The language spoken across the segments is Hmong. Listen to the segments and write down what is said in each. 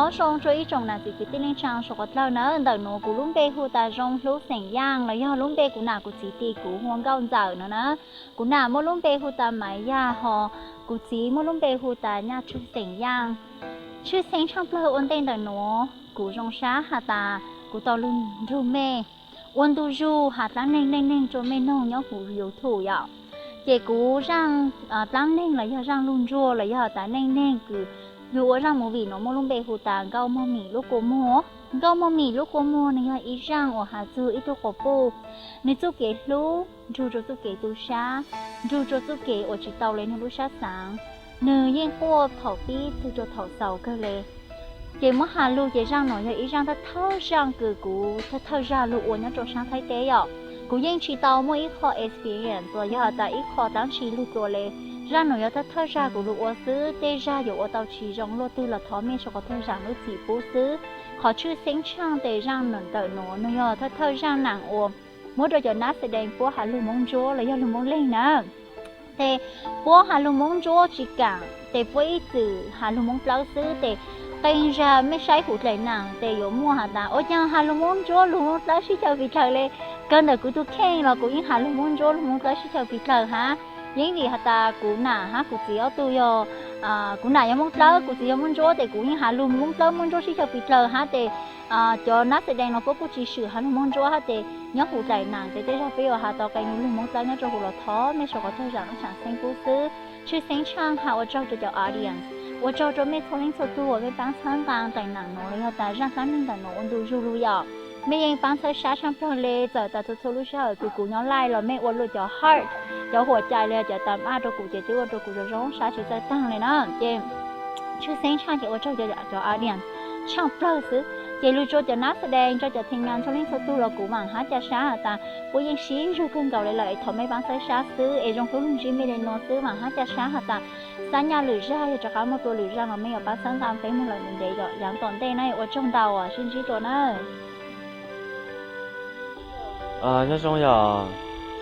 Nyob zoo rua ib tsoom nam txiv kwv tij neej tsaa suav quas dlawg na, ntawm nuav kuv lub npe hu tas Zoo Hlub xeem Yaaj los yog lub npe kuv nam kuv txiv tis kuv hu nkauj ntxawm no na. Kuv nam muaj lub npe hu tas Maiv Yaaj ho kuv txiv muaj lub npe hu tas Nyaj Tshwj xeem Yaaj. Tshwj xeeb tshaaj plawg ua ntej ntawm nuav kuv zoo sab has tas kuv tau lug nrug mej ua ntu zug has dlaab neeg neej neeg rua mej noog nyob huv YouTube yom. Ces kuv zaaj dlaab neeg los yog zaaj lug nruag los yog tas neej neeg kws yug ua zaaj movie nuav muaj lub npe hu tas Nkauj Mog Mim Lub Kua Muag. Nkauj Mog Mim Lub Kua Muag nwg yog ib zaaj uas has txug ib tug quas puj, nwg txuj kev hlub nrug rua txuj kev tu sab, nrug rua txuj kev uas tsi tau le nwg lub sab xaav, nwg yeej quaj thaum pib txug rua thaum xaus kawg le. Ces muab has lug ces zaaj nuav yog ib zaaj thawj thawj zaaj kws kuv thawj thawj zag lug ua nyob rua saab Thaib teb yom. Kuv yeej tsi tau muaj ib qho experience los yog tas ib qho dlaab tsi lug dlua le. Zaaj nuav yog thawj thawj zag kuv lug ua xwb, tej zag yuav ua tau tsi zoo luaj twg los thov mej suav quas dlawg zaam lub txim pub xwb. Qhov tshwj xeeb tshaaj tes zaaj ntawm nuav nwg yog thawj thawj zaaj naam uas muab rua cov nab xe dees puab has lug Moob Ntsuab los yog lug Moob Leeg na. Tes puab has lug Moob Ntsuab tsi kaam tes puab ib txwm has lug Moob Dlawb xwb. Tes qee zag mej saib huv dlaim naam tes yuav muaj has tas ua caag has lug Moob Ntsuab lug Moob Dlawb sib xyaw pes dlawg le. Kawg ntawm kuv tug kheej los kuv yeej has lug Moob Ntsuab lug Moob Dlawb sib xyaw pes dlawg hab. Yeej vim has tas kuv nam hab kuv txiv ob tug yog, kuv nam yog Moob Dlawb, kuv txiv yog Moob Ntsuab, tes kuv yeej has lug Moob Dlawb Moob Ntsuab sib xyaw pes dlawg hab tes cov nab xe dees los puab kuj tsi swm has lug Moob Ntsuab hab tes nyob huv dlaim naam tes tej zag peb yuav has tau qee lug Moob Dlawb nyob rua huv los thov mej suav quas dlawg zaam lub tshaam xeeb pub xwb. Tshwj xeeb tshaaj has ua tsaug rua cov audience, ua tsaug rua mej txhua leej txhua tug uas mej paab txhawb nqaa dlaim naam nuav los yog tas zaaj dlaab neeg ntawm nuav ua ntu zug lug yom. Mej yeej paab txhawb sab tshaaj plawg le, txawm tas txhua txhua lub sij hawm kws kuv nyob live los mej ua lug cov heart, cov huam cai los yog cov thumbs up rua kuv ces twb ua rua kuv zoo zoo sab tsi txawj taag le na. Ces tshwj xeeb tshaaj ces ua tsaug cov audience tshaaj plawg xwb. Ces lug rua cov nab xe dees, rua cov team maam txhua leej txhua tug los kuv vaam hab ca sab has tas puab yeej sib zug kawg nkaus le lawm es thov mej paab txhawb sab xwb es zoo kawg lug ntsib mej le nuav xwb. Vaam hab ca sab has tas xab nyaj lwm zag yog rov qab muaj dlua lwm zag los mej yuav paab txhawb nqaa peb moog lawm ntev ntev yom. Yaav tom ntej na ua tsaug ntau, sib ntsib dlua na. Nyob zoo yom,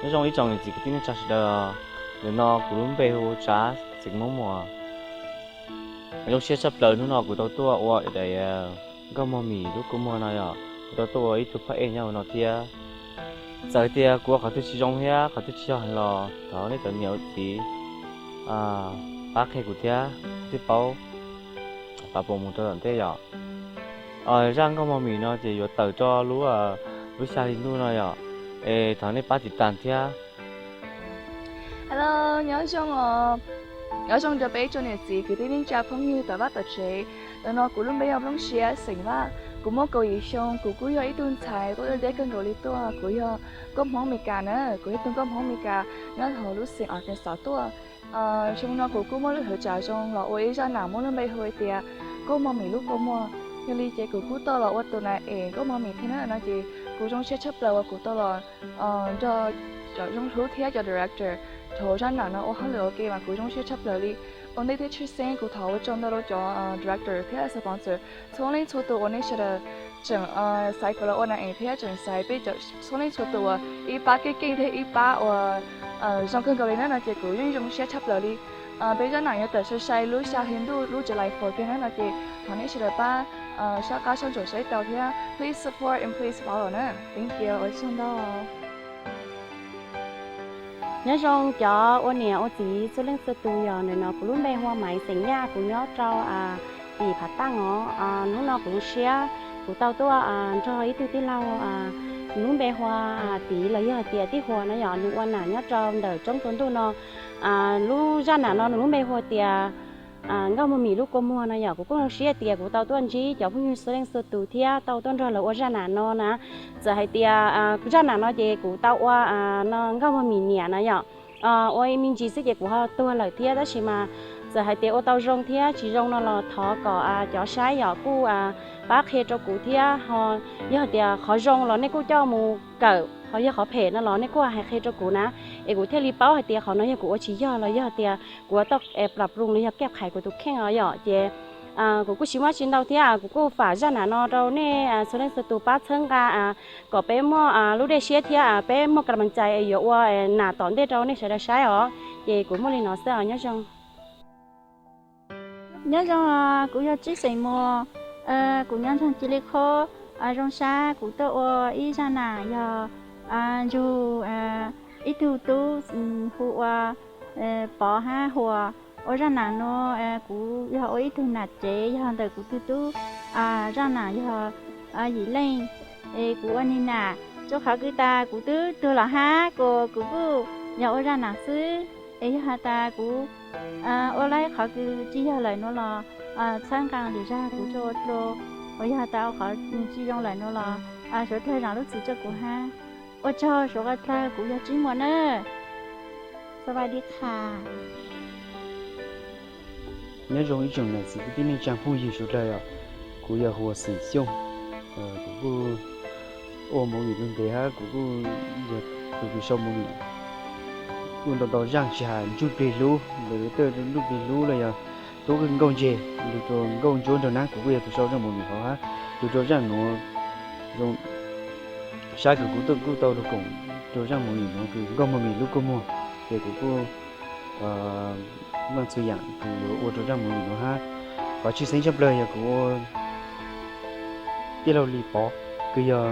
nyob zoo ib tsoom niam txiv kwv tij neej tsa sawv daws. Ntawm no kuv lub npe hu Tsav xeem Moob Muas. Zoo siab tshaj plaws hnub no kuv tau tuaj ua daim Nkauj Mog Mim Lub Kua Muag no yom, kuv tau tuaj ua ib tug phab ej nyob huv no thiab. Txawm tias kuv ua qhov twg tsis zoo thiab qhov twg tsis yog heev los thov nej cov niam txiv pab qhia kuv thiab, kuv thiaj paub pab puas mus rau tom ntej yom. Zaj Nkauj Mog Mim no ces yuav tawm rau lub, lub xya hli ntuj no yom, es thov nej pab tiv tas thiab. Hello, nyob zoo os. Nyob zoo rau peb tsoom niam txiv kwv tij neej tsa phooj ywg tom vaj tom tsev. Ntawm no kuv lub npe yog Nplooj Siab xeem Vaj. Kuv muaj kaum yim xyoo, kuv kuj yog ib tug ntxhais tuaj deb deb kawg nkaus li tuaj. Kuv yog nkauj Hmoob Amelikas na, kuv yog ib tug nkauj Hmoob Amelikas nyob hauv lub xeev Arkansas tuaj. Xyoo no kuv kuj muaj lub hwv tsav zoo los ua ib zaj nam muaj lub npe hu tias Nkauj Mog Mim Lub Kua Muag. Yog li ces kuv kuj tau los ua tus nam es Nkauj Mog Mim thiab na no ces kuv zoo siab tshaj plaws uas kuv tau los nrog cov zoo hlub thiab cov director rau zaj nam no ua hauj lwm ua ke mas kuv zoo siab tshaj plaws li. Ua ntej thiab tshwj xeeb kuv thov ua tsaug ntau rau cov director thiab sponsor txhua leej txhua tus uas nej sawv daws tseem xaiv kuv los ua nam es thiab tseem xaiv peb txhua leej txhua tus uas ib pab keej keej thiab ib pab uas zoo kawg nkaus li na no ces kuv yeej zoo siab tshaj plaws li. Peb zaj nam yuav tawm sai sai lub xya hli ntuj lub July four kiag na no ces thov nej sawv daws pab sab qab sab ntsuam saib tau thiab please support and please follow na. Thank you, ua tsaug ntau. Nyob zoo cov ua niam ua txiv txhua leej txhua tus yom, ntawm no kuv lub npe hu ua Maiv xeem Yaj, kuv nyob rau tim Phav Taaj os. Hnub no kuv zoo siab kuv tau tuaj nrog ib tug tij laug, nws lub npe hu ua Tiv los yog hais tias Tij Huas no yom, nws ua nam nyob rau ntawm tsoob tua ntuj no. Lub zaj nam no nws lub npe hu ua tias Nkauj Mog Mim Lub Kua Muag no yom. Kuv kuj zoo siab tias kuv tau tuaj ntsib cov phooj ywg txhua leej txhua tus thiab tau tuaj nrog lawv ua zaj nam no na. Txawm hais tias zaj nam no ces kuv tau ua no Nkauj Mog Mim niam na yom, ua me ntsis xwb ces kuv ho tuag lawm thiab, tab sis mas txawm hais tias ua tau zoo thiab tsis zoo no los thov kom cov saib yom kuj pab qhia rau kuv thiab ho yog hais tias qhov zoo los nej kuj coj mus kawm, ho yog qhov phem no los nej kuj hais qhia rau kuv na, es kuv thiaj li paub hais tias qhov no yog kuv ua tsis yog los yog hais tias kuv ua tau plam plum los yog kej qhais kuv tus kheej os yom. Ces kuv kuj tsis muaj tsi ntau thiab, kuv kuj fam zaj nam no rau nej txhua leej txhua tus pab txhawb nqa kom peb muaj lub dej siab thiab peb muaj ka la mas cai yuav ua nam tom ntej rau nej sawv daws saib os. Ces kuv muaj li no xwb os, nyob zoo. Nyob zoo, kuv yog Tsib xeem Muas. Kuv nyob nroog Cia Li Khob, zoo sab kuv tuaj ua ib zaj nam yog nrug ib tug tub hu ua Pov hab Huas. Ua zaj nam nuav kuv yog ua ib tug nam tsev, yog ntawm kuv tug tub. Zaj nam yog Yim Leej, es kuv ua nwg nam. Rua qhov kws tas kuv tub tuag los hab kuas kuv kuj yog ua zaj nam xwb, es yog has tas kuv ua lawm qhov kws tsi yog lawm nuav los txhawb nqaa lwm zaj kuv rua ua dlua, uas yog has tas ua qhov tsi zoo lawm nuav los suav dlawg zaam lub txim rua kuv hab. Ua tsaug suav dlawg, kuv yog Tsib Muas na. Sawv dlawg, nyob zoo ib tsoom nam txiv kwv tij neej tsaa phooj ywg suav dlawg os. Kuv yog Huas Xeem Xyooj, kuv kuj ua movie lug ntev hab kuv kuj yog tus kws sau movie kuj ntau ntau zaaj tsi has Ntsuj Plig Hlub, ntawm Ntsuj Plig Hlub los yog Tub Nkauj Ntseg, lug rua Nkauj Ntsuab Nraug Nab, kuv kuj yog tus sau zaaj movie hov hab. Lug rua zaaj nuav zoo sab kws kuv tuaj kuj tau lug koom rua zaaj movie nuav kws Nkauj Muag Mim Lub Kua Muag, ces kuv kuj meej txhua yaam kws yuav ua rua zaaj movie nuav hab. Qhov tshwj xeeb tshaj plawg yog kuv ua tij laug Lis Pov, kws yog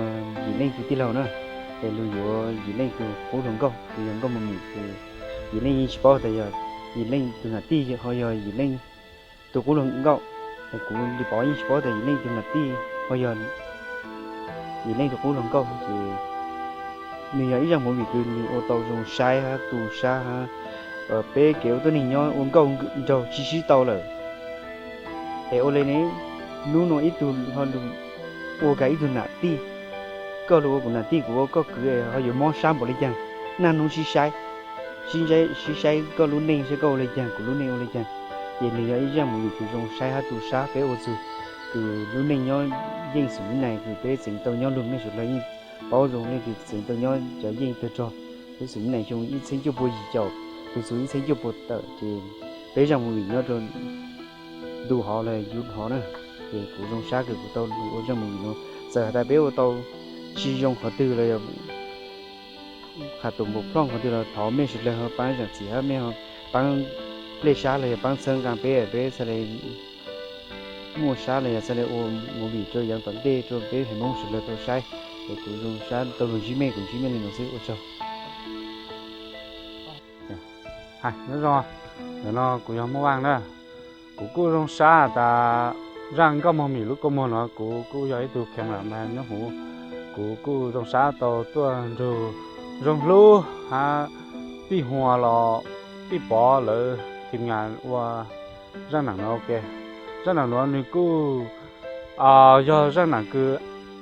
Yim Leej tus tij laug na, es lug yuav Yim Leej tus qub hluas nkauj kws yog Nkauj Muag Mim, kws Yim Leej yeej tsi paub tas yog Yim Leej tus nam tij ho yog Yim Leej tus qub hluas nkauj. Es kuv Lis Pov yeej tsi paub tas Yim Leej tus nam tij ho yog Yim Leej tus qub hluas nkauj, ces nwg yog ib zaaj movie kws nwg ua tau zoo saib hab tu sab hab peb kev ua tuab neeg nyob ua nkauj nraug tsi sib tau lawm. Es ua le ne, nub nua ib tug ho lug ua kag ib tug nam tij, koj lug ua kuv nam tij kuv ua koj kwv ho yuav mob sab npaum le caag? Naj nub sib saib, sib saib koj lub neej saib koj ua le caag kuv lub neej ua le caag. Ces nwg yog ib zaaj movie kws zoo saib hab tu sab peb ua txug kws lub neej nyob yeej xwm nib nais kws peb txeev tau nyob lug, mej suav dlawg yeej paub zoo le kws txeev tau nyob cov yeej tawg rog. Peb xwm nib nais xyoo ib txheeb cuaj pua yim caum lug txug ib txheeb cuaj pua tawm ces peb zaaj movie nyob rua ntu hov los yug hov na. Ces kuv zoo sab kws kuv tau lug ua zaaj movie nuav, txawm has tas peb ua tau tsi zoo qhov twg los yog has tus npaum plhooj qhov twg los thov mej suav dlawg ho paab zaam txim hab mej ho paab nplej sab los yog paab txhawb nqaa peb, peb txhaj le muaj sab los yog txhaj le ua movie rua yaav tom ntej rua peb Hmoob suav dlawg tau saib. Es kuv zoo sab tau lug ntsib mej, kuv ntsib mej le nuav xwb, ua tsaug. Nyob zoo, ntawm no kuv yog Muaj Vaaj na. Kuv kuj zoo sab tas zaaj Nkauj Muag Mim Lub Kua Muag nuav kuv kuj yog ib tug cameraman nyob huv. Kuv kuj zoo sab tau tuaj nrug Zoo Hlub hab Tij Huas los Tij Pov lawv team ngas ua zaaj nam nuav ua ke. Zaaj nam nuav nwg kuj yog zaaj nam kws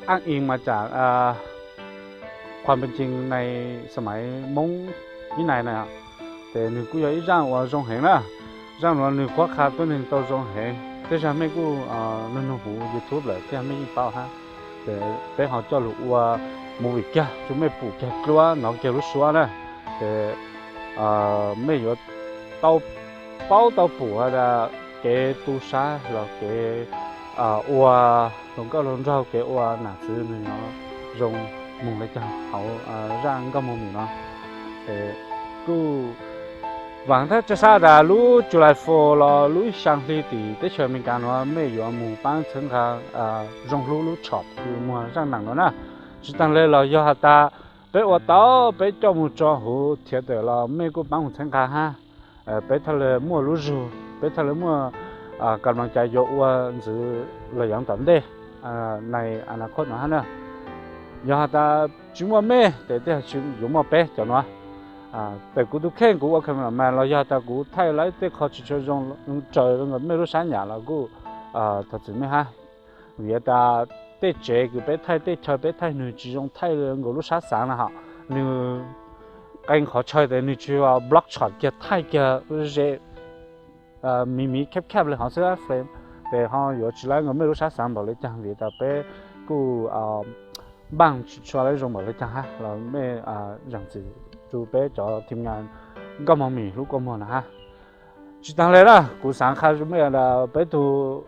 ab ib mas cas khuam pes cees nais xamaiv Moob ib nais na, ces nwg kuj yog ib zaaj uas zoo heev na. Zaaj nuav nwg qhuab qha tuab neeg tau zoo heev, tej zag mej kuj nug nug huv YouTube lawm tej zag mej yeej paub hab. Ces peb ho coj lug ua movie kiag rua mej pum kiag dlua, nov kiag lub suab na. Ces mej yuav tau paub tau pum has tas kev tu sab los kev ua hluas nkauj hluas nraug, kev ua nam txwv nwg nov zoo moog le caag hauv zaaj Nkauj Muag Mim no. Ces kuj vaam thaaj tsawg sab tas lub July Fourth los lub ib xyaa hli tim teb chaws Amelikas nuav mej yuav moog paab txhawb nqaa Zoo Hlub lub short kws muag zaaj nam nuav na. Tsi taag le los yog has tas peb ua tau peb coj moog tso huv theater los mej kuj paab moog txhawb nqaa hab. Peb txhaj le muaj lub zug, peb txhaj le muaj kam loo cai yuav ua ntxiv los yaav tom ntej nais a na khoj nuav hab na. Yog has tas tsi muaj mej tes tej zag tsi yuav muaj peb cov nuav. Tes kuv tug kheej kuv ua cameraman los yog tas kuv thaij lawv tej qho tsi tshua zoo raws nkaus mej lub sab nyam los kuj thov txim mej hab. Vim tas tej tsev kws peb thaij, tej chaw peb thaij nwg tsi zoo thaij nkaus lub sab xaav na hos. Nwg qee qhov chaw tes nwg tsi block shot kiag, thaij kiag ze miv miv khab khab le hov xwb frame, tes ho yuav tsi lawv nkaus mej lub sab xaav npaum le caag vim tas peb kuj npaaj tsi tshua lawv zoo npaum le caag hab los mej zaam txim rua peb cov team ngas Nkauj Muag Mim Lub Kua Muag na hab. Tsi taag le na, kuv xaav qha rua mej tas peb tug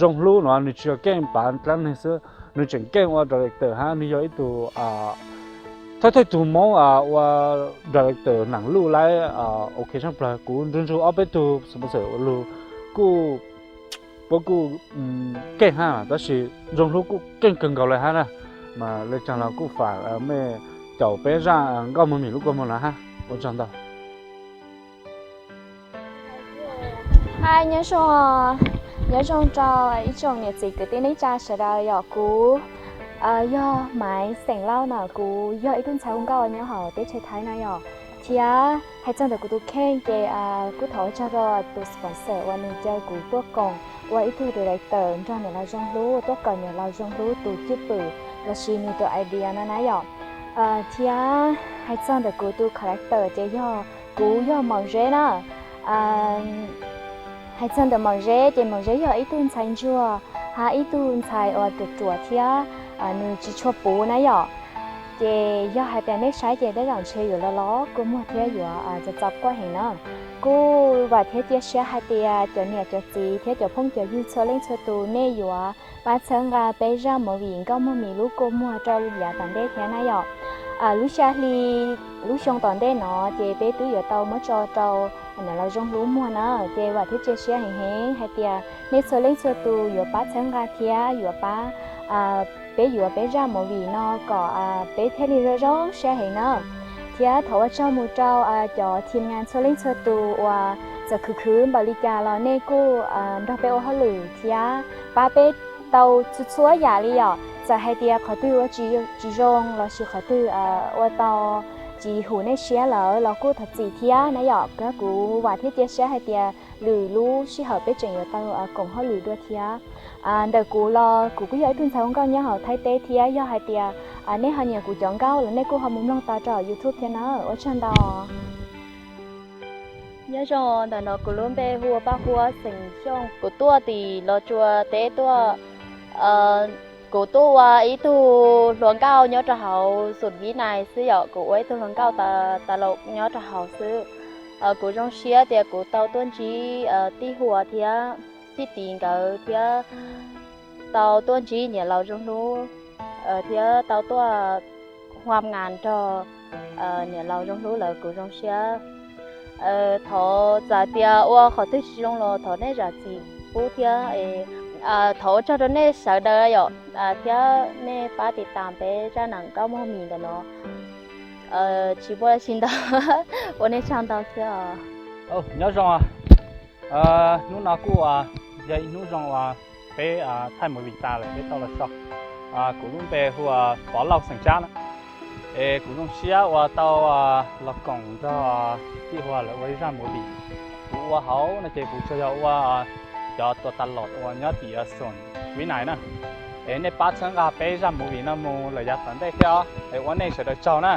Zoo Hlub nuav nwg tsi yog keej pav dlaab neeg xwb, nwg tseem keej ua director hab nwg yog ib tug thawj thawj tug Moob ua director nam luj laib ok tshaj plawg. Kuv nrug nrug ob peb tug sponsor ua lug kuj Kuj keej hab, tab sis Zoo Hlub kuj keej kawg nkaus le hab na. Mas le caag los kuj faam mej caum peb zaj Nkauj Muag Mim lub kua muag no hab. Ua tsaug ntau. Hi, nyob zoo, nyob zoo rau ib tsoom niam txiv kwv tij neej tsa sawv daws yom. Kuv yog Maiv xeem Lauj na, kuv yog ib tug ntxhais hu nkauj nyob hauv teb chaws Thaib na yom. Thiab hais txog ntawm kuv tus kheej ces kuj thov ua tsaug rau tus sponsor uas nws caw kuv tuaj koom ua ib tug director nrog niam laus Zoo Hlub, tuaj kawm niam laus Zoo Hlub tus cwj pwm lossis nws tus idea no na yom. Thiab hais txog ntawm kuv tus character ces yog kuv yog Maum Zeb na. Hais txog ntawm Maum Zeb ces Maum Zeb yog ib tug ntxhais ntsuag hab ib tug ntxhais uas ruam ruam thiab nws tsis tshua puv na yom. Ces yog hais tias nej saib ces tej zaum ntshe yuav los los kua muag thiab yuav txaus txaus quaj heev na. Kuj vam thiab cia siab hais tias cov niam cov txiv thiab cov phooj cov ywg txhua leej txhua tus nej yuav pab txhawb nqa peb zaj movie Nkauj Muag Mim lub kua muag rau yav tom ntej thiab na yom. Lub xya hli, lub xyoo tom ntej no ces peb twb yuav tau muab tso rau niam laus Zoo Hlub muag na. Ces vam thiab cia siab heev heev hais tias nej txhua leej txhua tus yuav pab txhawb nqa thiab yuav pab peb yuav peb zaj movie no kom peb thiaj li zoo zoo siab heev na. Thiab thov ua tsaug mus rau cov team ngas txhua leej txhua tus uas txawm khwv khwv npaum li cas los nej kuj nrog peb ua hauj lwm thiab pab peb tau txhua txhua yam li yom. Txawm hais tias qhov twg ua tsis zoo lossis qhov twg ua tau tsis hum nej siab lawm los kuj thov txim thiab na yom. Kuv vam thiab cia siab hais tias lwm lub sij hawm peb tseem yuav tau koom hauj lwm dua thiab. Ntawm kuv los kuv kuj yog ib tug ntxhais hu nkauj nyob hauv Thaib teb thiab yog hais tias nej ho nyiam kuv cov nkauj los nej kuj ho mus mloog tau rau YouTube thiab na. Ua tsaug ntau. Nyob zoo, ntawm no kuv lub npe hu ua Paj Huab xeem Xyooj. Kuv tuaj tim Los Tsuas teb tuaj. Kuv tuaj ua ib tug hluas nkauj nyob rau hauv xum Vib Nais xwb yom, kuv ua ib tug hluas nkauj tas laus nyob rau hauv xwb. Kuv zoo siab tias kuv tau tuaj ntsib Tij Huas thiab Tij Tiv nkawd thiab tau tuaj ntsib niam laus Zoo Hlub thiab tau tuaj huam ngas nrog niam laus Zoo Hlub lawv, kuv zoo siab. Thov txawm tias ua qhov twg tsis zoo los thov nej zam txim pub thiab. Thov ua tsaug rau nej sawv daws yom, thiab nej pab tiv tas peb zaj nam Nkauj Muag Mim ntawm no. Tsis muaj dab tsi ntau, ua nej tsaug ntau xwb os. Nyob zoo, hnub no kuj yog ib hnub zoo uas peb thaij movie tas lawm peb tau los so. Kuv lub npe hu ua Pov Lauj xeem Tsab na. Es kuv zoo siab uas tau los koom nrog Tij Huas lawv ua ib zaj movie. Kuv ua hauv no ces kuv tsuas yog ua cov tua tas los uas nyob tim xum Vib Nais na. Es nej pab txhawb nqa peb zaj movie no mus lawm yav tom ntej thiab os. Es ua nej sawv daws tsaug na.